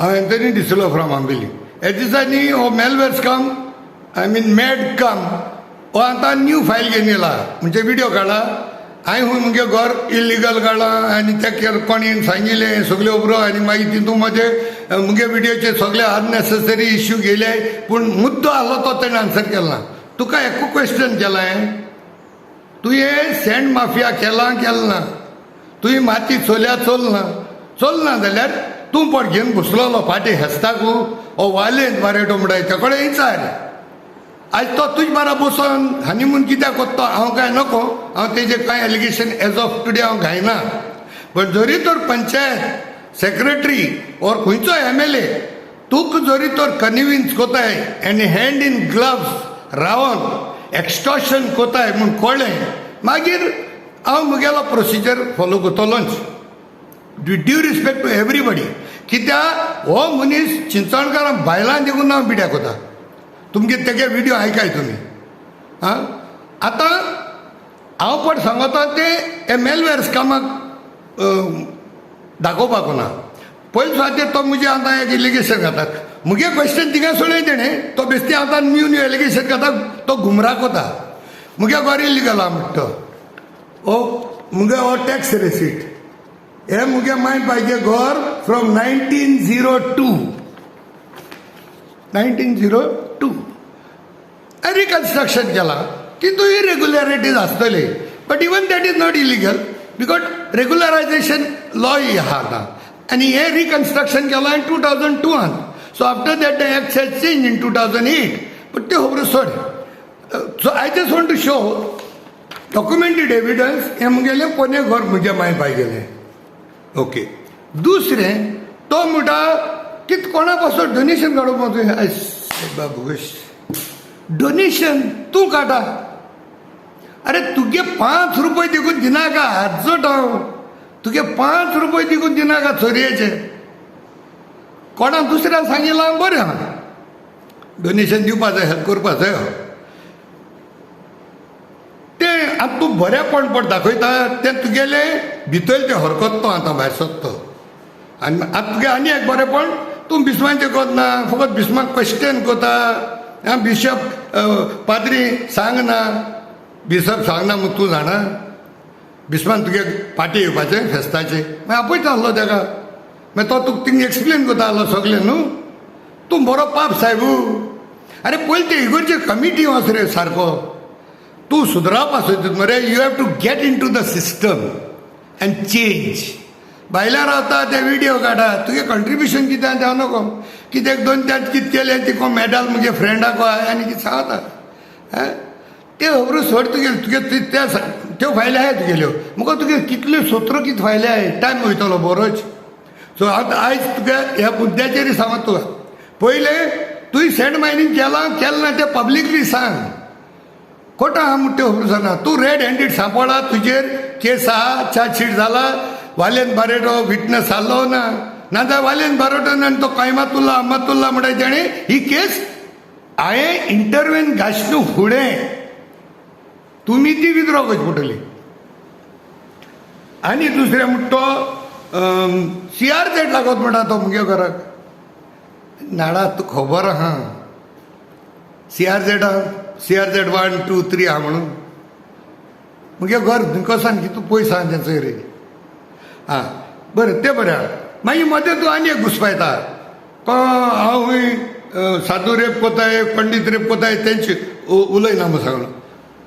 हांव Anthony D'Silva from Ambelim. हे दिसांनी हो malware scam, I mean mad काम, हो आतां न्यू फायल घेवन येयला, म्हणजे विडियो काडला. हांवें खूंय मुगे घर इलिगल काडलां आनी ते कोणें सांगिल्लें सगल्यो खबरो आनी मागीर तितून म्हजे मुगे विडियोचे सगळे अननेसेसरी इश्यू गेले. पूण मुद्दो आहलो तो तेणें आन्सर केलो ना. तुका एकू क्वेश्चन केलां हांवें, तुवें सँड माफिया केलां केलें ना? तुवें माती चोल्या चोल ना? चोल ना जाल्यार तूं पट घेवन घुसलोलो फाटीं हेस्ताकू हो वालेंत बारेटो म्हणटाय ते कडेन विचार. आयज तो तुज बारा बसोन हनीमून कित्याक कोत्तो हांव काय नको, हांव तेजेर कांय एलिगेशन एज ऑफ टुडे हांव घायना. बट जरी तर पंचायत सेक्रेटरी ऑर खंयचो एमएलए तुका जरी तर कन्विन्स कोताय आनी हँड इन ग्लव्स रावन एक्स्टॉर्शन कोताय म्हूण कळ्ळें, मागीर हांव मुगेलो प्रोसिजर फॉलो करतलोच, with due respect to everybody. कित्याक हो मनीस चिंचणकारां बायलां देखून हांव पिड्याक वता. तुमगे तेगे विडियो आयकाय तुमी. आं, आतां हांव पट सांगता ते हे मेलवेर स्कामाक दाखोवपाक ना. पयले सुवातेर तो म्हजे आतां एक एलिगेशन घातात, मुगे क्वेश्चन थिंगा सोडय तेणें, तो बेश्टी आतां न्यू न्यू एलिगेशन घाता, तो गुमराक वता. मुगे घर इलिगल आहा म्हणटा तो. हो मुगे हो टॅक्स रेसीट, हे मुगे माय पायचें घर फ्रॉम 1902, 1902 रिकन्स्ट्रक्शन केलां. तितून इरेग्युलरिटीज आसतली, but even that is not illegal because regularization Loy आहा आतां. आनी हें रिकन्स्ट्रक्शन केलां 2002आन. So after that the act has change in 2008, but त्यो खबरो सोड. So I just want to show documented evidence. हें मुगेलें पोन्नें घर म्हज्या माय पाय गेलें. ओके, दुसरें तो म्हणटा कित कोणा पासून डोनेशन काडूंक तुवें. बाबू, डोनेशन तूं काडटा? अरे, तुगे 5 रुपये देखून दिनाका. हात जोड हांव, तुगे 5 रुपये देखून दिनाका चोरयेचे. कोणा दुसऱ्यान सांगिलां बरें आहा, डोनेशन दिवपा जाय, हेल्प करपा जाय. तें आतां तूं बरेपण पट दाखयता, तें तुगेलें भितर तें हरकत तो आतां भायर सोदता. आनी आतां तुगे आनी एक बरेपण, तूं बिस्माचें कोतना, फकत बिस्माक क्वेश्चन कोता. आं, बिशप पाद्री सांगना, बिशप सांगना म्हूण तूं जाणा. बिस्मान तुगे पाटी येवपाचें फेस्ताचें मागीर आपयता आसलो तेका, मागीर तो तुका थिंग एक्सप्लेन करता आसलो सगळें न्हू. तूं बरो पाप सायबू. अरे, पयलीं ते इगोर्जे कमिटी वच रे सारको, तूं सुदरावपा सोदता मरे. You have to get into the system and change. भायल्या रावता ते विडियो काडटा, तुगे कंट्रिब्युशन कितें आहा तें नको. कित्याक दोन त्यात कितें केलें ती कोण मेडल मुगे फ्रेंडाक आनी कितें सांगता. ते खबरो सोड. तुगे तुगे त्या त्यो फायली आहाय तुगेल्यो. मुका तुगे कितल्यो सतरो कितें फायली आहाय, टायम वयतलो बरोच. सो आतां आयज तुगे ह्या मुद्द्याचेर सांगत तुका, पयलें तुवें सँड मायनींग केलां केलें ना तें पब्लिकली सांग. खोटो आहा म्हूण त्यो खबर सांगना. तूं रेड हँडेड सांपडला, तुजेर केस आहा, चार्जशीट जाला. वालेन बारेटो विटनस आसलो ना, नाजाल्यार वालेन बारेटो आनी तो कायमातुल्ला अहमदुल्ला म्हणटा तेणें ही केस हांवें इंटरवेन घासनू फुडें तुमी ती विथड्रॉ करची पडटली. आनी दुसरें म्हणटा तो सीआरझेड लागत म्हणटा तो मुगे घराक. नाडा, तुका खबर आहा सीआरझेड, सीआरझेड 1, 2, 3 आहा म्हणून मुगे घर कसान कितू पयस आहा तें चोय रे. आं, बरें, तें बरें आहा. मागीर मदें तूं आनी एक घुसपायता, हांव खूंय साधू रेप कोताय, पंडीत रेप कोताय, तेंचे उलयना म्हूण सांगलो.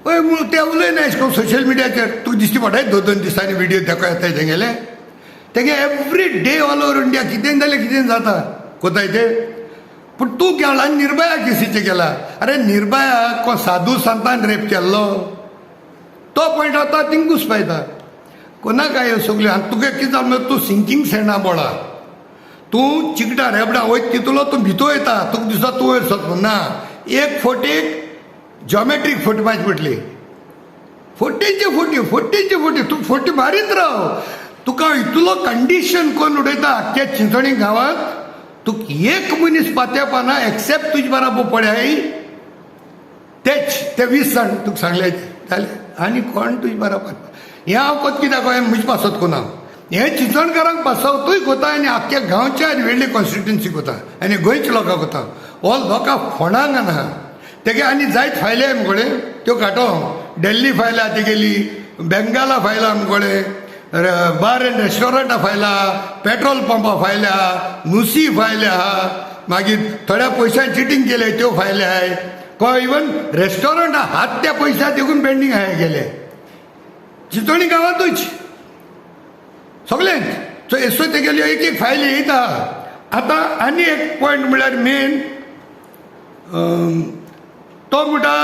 हय म्हूण ते उलयना एशें करून सोशल मिडियाचेर तुका दिश्टी पडटाय. दोन दोन दिसांनी विडियो तेका येताय तेंगेले तेगे. Every day all over India कितें जालें, कितें जाता कोताय ते. पूण तूं केला आनी निर्भया केसीचें केला. अरे, निर्भया कोण साधू संतान रेप केल्लो तो पॉयंट आतां थिंग घुसपायता. कोना काय ह्यो सगल्यो. आनी तुगे कितें जालें, तूं सिंकींग सँडा बोळा, तूं चिकटा रेबडा वयत तितूलो तूं भितर वयता, तुका दिसता तूं वयर सरता ना. एक फोटीक जॉमेट्रीक फोटी मारची पडली, फोटीचे फोटी, फोटीचे फोटी, तूं फोटी मारीत राव. तुका इतलो कंडिशन कोण उडयता आख्ख्या चिंचोणी गांवांत. तुका एक मनीस पातेवपा एक्सेप्ट तुजे बराबर पळय तेच ते 20 जाण तुका सांगले जालें. आनी कोण तुजे बराबर हें हांव कोत कित्याक, हें म्हजे पासत कोना. हे चिंचणकारांक पासावतूय कोता आनी आख्ख्या गांवच्या आनी वेळ्ळी कॉन्स्टिट्युन्सी कोता आनी गोंयच्या लोकांक कोता. हो लोकां फोंडांक ना तेगे आनी जायत फायले आमकडे त्यो काडटो. दिल्ली फायला तेगेली, बेंगाला फायला आमकडे, बार एंड रेस्टॉरंटां फायला, पेट्रोल पंपां फायल्या, नुसी फायल्या आहा, मागीर थोड्या पयशान चिटींग केले त्यो फायले आहाय. कळ्ळें, इवन रेस्टॉरंट हात त्या पयशा देखून पेंडींग आहाय गेले चिंचोणी गांवांतूच सगळेंच. सो येसो तेगेल्यो एक एक फायली येयता. आतां आनी एक पॉयंट म्हणल्यार मेन तो म्हणटा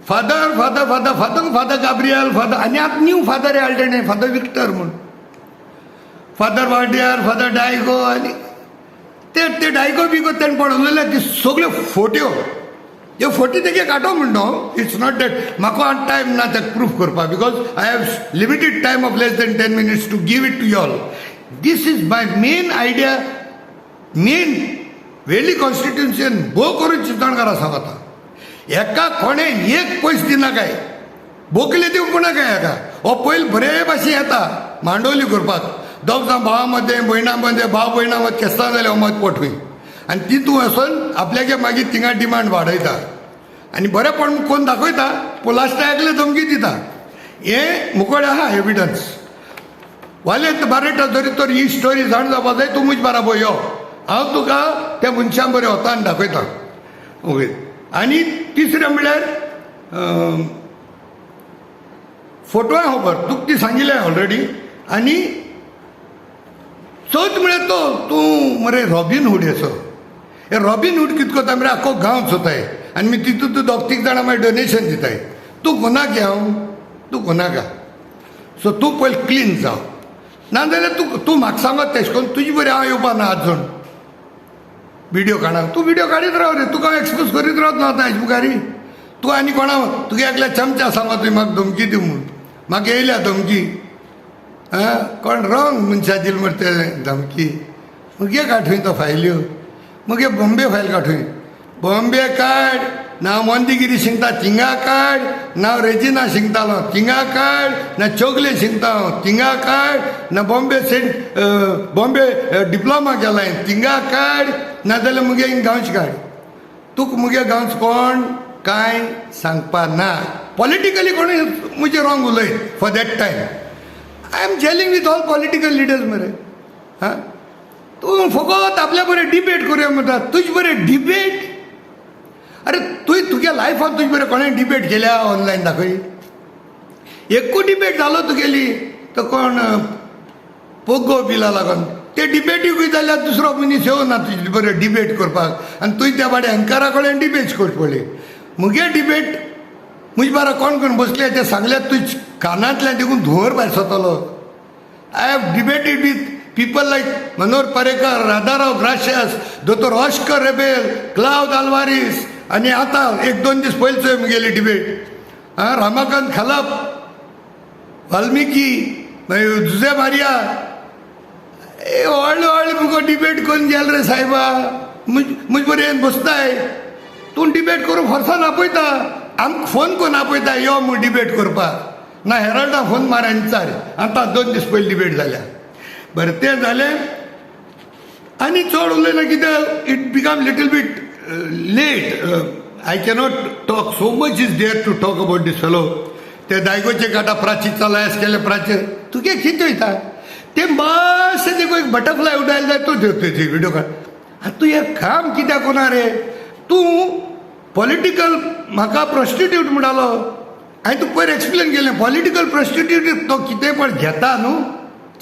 father father father father father Gabriel father आनी आतां न्यू फादर हाडले तेणें फादर विक्टर म्हूण, फादर वाडियार, फादर डायगो. आनी ते ते डायगो बिगो तेणें पळोवलेले ती सगळ्यो फोट्यो, ह्यो फोटी तेगे काडो म्हणटा. It's not that म्हाका आतां टायम ना तेका प्रूफ करपाक, because I have limited time of less than 10 minutes to give it to y'all. This is my main idea. Main Velli कॉन्स्टिट्युन्सीन भोव करून चिंतणकारां सांगता, एका कोणें एक पयस दिना काय, बोकले दिवंक कोणा काय एका. हो पयलीं बरे भाशेन येता मांडोली करपाक, दोग जाण भावा मदें, भयणां मदें, भाव भयणां मदें केस्तांव जाल्यार मत पट खंय, आनी तितून वचून आपल्यागे मागीर थिंगा डिमांड वाडयता आनी बरेपण कोण दाखयता, पूण लास्टाक एकले धमकी दिता. हें मुकोडे आहा एविडन्स. वालेंत बारेटा जरी तर ही स्टोरी जाण जावपा जाय, तूं म्हज बाराबर यो, हांव तुका त्या मनशां बरें वतान दाखयता. ओके. आनी तिसरें म्हणल्यार फोटो खबर तुका ती सांगिल्लें ऑलरेडी. आनी चवथ म्हळ्यार तो तूं मरे रॉबीन हुड असो, हे रॉबीन हुड कितें करता मरे, आख्खो गांव चोताय आनी मागीर तितून तूं दोग तीग जाणां मागीर डोनेशन दिताय. तूं कोणाक हांव, तूं कोणाक. सो तूं पयलीं क्लीन जाव, नाजाल्यार तूं तूं म्हाका सांगत तेश करून तुजे बरें हांव येवपा ना आजून विडियो काडूंक. तूं विडियो काडीत राव रे, तुका हांव एक्सपोज करीत रावत ना आतां हेजे मुखार. तूं आनी कोणा तुगे एकल्या चमचा सांगत तुवें म्हाका धमकी दी म्हूण, म्हाका येयल्या धमकी. आं, कोण रॉंग मनशा दिल मरे ते धमकी. मुगे काडूय तो फायल्यो, मुगे बॉम्बे फायल काडूय, बॉम्बे काड ना, मोंदिगिरी शिंगता थिंगा काड ना, रेजिना शिंगतालो थिंगा काड ना, चोगले शिंगता हांव थिंगा काड ना, बॉम्बे सेंट बॉम्बे डिप्लोमा केला थिंगा काड, नाजाल्यार मुगे गांवच काड. तुका मुगे गांवच कोण कांय सांगपा ना. पॉलिटिकली कोणूय म्हजे रॉंग उलयत, for that time I am gelling with all political leaders मरे. हां, तूं फकत आपल्या बरें डिबेट करुया म्हणटा, तुजे बरें डिबेट. अरे तुवें तुगे लायफान तुजे बरें कोणें डिबेट केल्या ऑनलायन दाखय, एकूय डिबेट जालो तुगेली तो कोण पोगो बिला लागून ते डिबेटीकूय जाल्यार दुसरो मनीस येवना तुजे बरें डिबेट करपाक. आनी तुवें त्या बाडे एंकरा कडेन डिबेट करची पडली. मुगे डिबेट म्हजे बारा कोण कोण बसले ते सांगल्यार तुज कानांतल्यान देखून धुंवर भायर सरतलो. I have debated with people like Manohar Parrikar, Radharao Gracias, दोतोर ऑस्कर रेबेल, क्लावद आल्वारीस, आनी आतां एक दोन दीस पयलींचो मुगेली डिबेट, आं, रामाकांत खलप, वाल्मिकी, मागीर जुजे मारिया. ए व्हडले व्हडले मुगो डिबेट करून गेल रे सायबा. म्हज बरें बसताय तूं डिबेट करूंक फोर्सान आपयता, आमकां फोन करून आपयता यो म्हूण डिबेट करपाक. ना हेराल्डा फोन मार आनी विचार, आतां 2 दीस पयलीं डिबेट जाल्या. बरें तें जालें आनी चड उलयना कित्याक it become little bit late. I cannot talk, so much is there to talk about this fellow. ते दायगोचे काटा प्राची चलायस केले प्राची तुगे कितें वयता ते मातशें ते एक बटरफ्लाय उडायले जाय तो विडियो काड. आतां तूं हें काम कित्याक कोना रे? तूं पॉलिटिकल म्हाका प्रोस्टिट्यूट म्हणटालो. हांवें तुका पयर एक्सप्लेन केलें, पॉलिटिकल प्रोस्टिट्यूट तो कितें पण घेता न्हू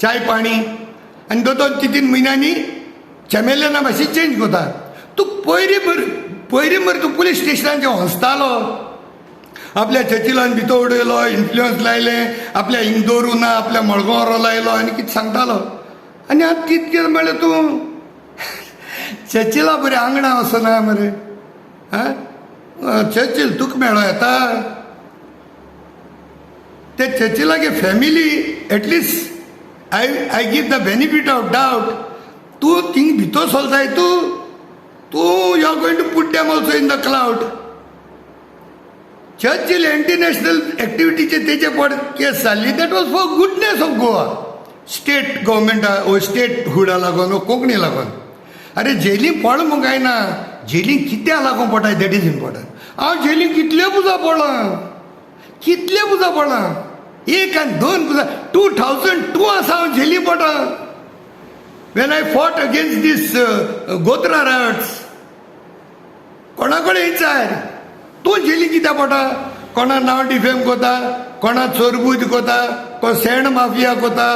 चाय पाणी आनी दोन दोन तीन तीन म्हयन्यांनी चॅमेलियना भाशेन चेंज करता. तूं पयरी मरे, पयरी मरे, तूं पुलीस स्टेशनान जें हंसतालो, आपल्या चर्चिलान भितर उडयलो, इन्फ्लुयन्स लायलें, आपल्या हिंग दवरूं ना, आपल्या मडगांव लायलो आनी कितें सांगतालो. आनी आतां कितें म्हणल्यार तूं चर्चिला बरें आंगणा वचना मरे. आं, चर्चिल तुका मेळो येता ते चर्चिलागे family, at least I give the benefit of doubt. तूं थिंग भितर सोलताय तूं तूं you are going to put them also in the cloud. Churchill anti national एक्टिविटीचे तेजे पड केस जाल्ली, that was for goodness of Goa. State गव्हर्मेंटा ओ स्टेट हुडा लागून ओ कोंकणी लागून. अरे जेली पड म्हूण कांय ना, जेली कित्या लागून पडटाय that is important. हांव जेली कितल्यो पुजा पडलां, कितल्यो पुजा पडलां, एक आनी दोन पुजा. 2002 आसा हांव जेली पडटा, when I fought against this Godhra riots. कोणा कडेन विचार तूं जेली कित्याक पडटा? कोणा नांव डिफेम कोता, कोणा चोरबूज कोता, कोण सँड माफिया कोता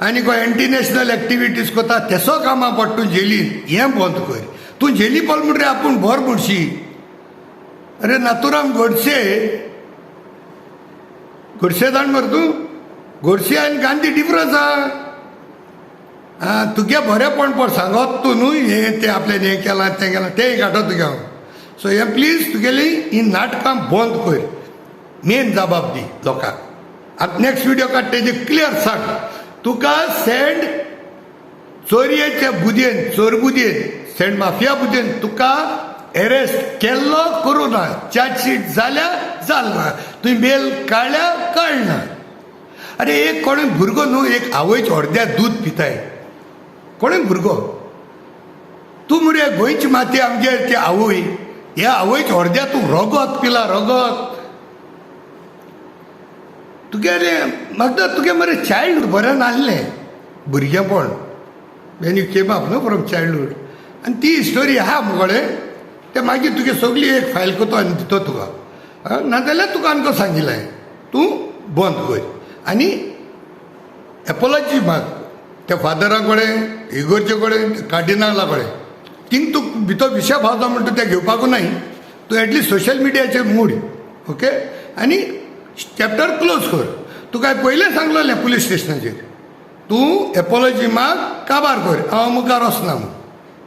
आनी कोण एंटी नॅशनल एक्टिविटीज कोता, तेसो कामां पडटा तूं जेलीन. हें बंद कर. तूं जेली पडलो म्हणटरी आपूण बरो म्हणशी. अरे नाथुराम गोडसे, गोडसे जाण मरे तूं? गोडसे आनी गांधी डिफरन्स आहा. आं, तुगे बरेपण पड सांगत तूं न्हू, हें तें आपल्यान हें केलां तें केलां तेंय काडटा तुगे हांव. सो हें प्लीज तुगेली ही नाटकां बंद कर, मेन जबाब दी लोकांक. आतां नॅक्स्ट विडियो काडटा तेजे क्लियर सांग, तुका सँड चोरयेचे बुदयेन, चोर बुदयेन, सँड माफिया बुदयेन तुका एरेस्ट केल्लो करूं ना, चार्जशीट जाल्या जाल ना, तुवें बेल काडल्या काडना. अरे एक कोणूय भुरगो न्हू, एक आवयच अर्द्या दूद पिताय कोणूय भुरगो, तूं मरे गोंयची माती आमगेर ती आवय, ह्या आवयच अर्द्या तूं रगत पिला, रगत तुगेलें. म्हाका तुगे मरे चायल्डहूड बरें नासलें भुरगेपण, when you came up न्हू फ्रॉम चायल्डहूड, आनी ती स्टोरी आहा मुगळे ते मागीर तुगे सगळी एक फायल करता आनी दितो तुका, नाजाल्यार तुका आमकां सांगिल्लें तूं बंद कर आनी एपोलॉजी माग त्या फादरा कडेन, इगोर्जे कडेन, कार्डिनाला कडेन. थिंग तूं भितर विशय भावता म्हणटा तें घेवपाकू नाय, तूं एटलिस्ट सोशल मिडियाचेर मूड ओके आनी चॅप्टर क्लोज कर. तुका पयलें सांगलेलें पुलीस स्टेशनाचेर तूं एपोलॉजी माग, काबार कर, हांव मुखार वचना म्हूण.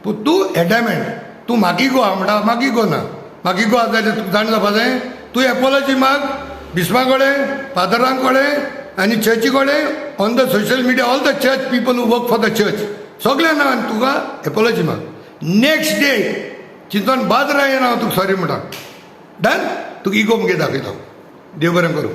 पूण तूं एडमेंट, तूं म्हाका गो म्हणटा, म्हाका गो ना, म्हाका गो जाल्यार तुका जाण जावपा जाय. तूं एपोलॉजी माग बिस्पा कडेन, फादरां कडेन आनी चर्ची कडेन, on the social media, all the church people who work for the church, सगळ्या नांवान तुका एपोलॉजी माग. नेक्स्ट डे चिंतन बाजरा येना हांव तुका सॉरी म्हणटा, डन. तुका इगो मुगे दाखयता. देव बरें करूं.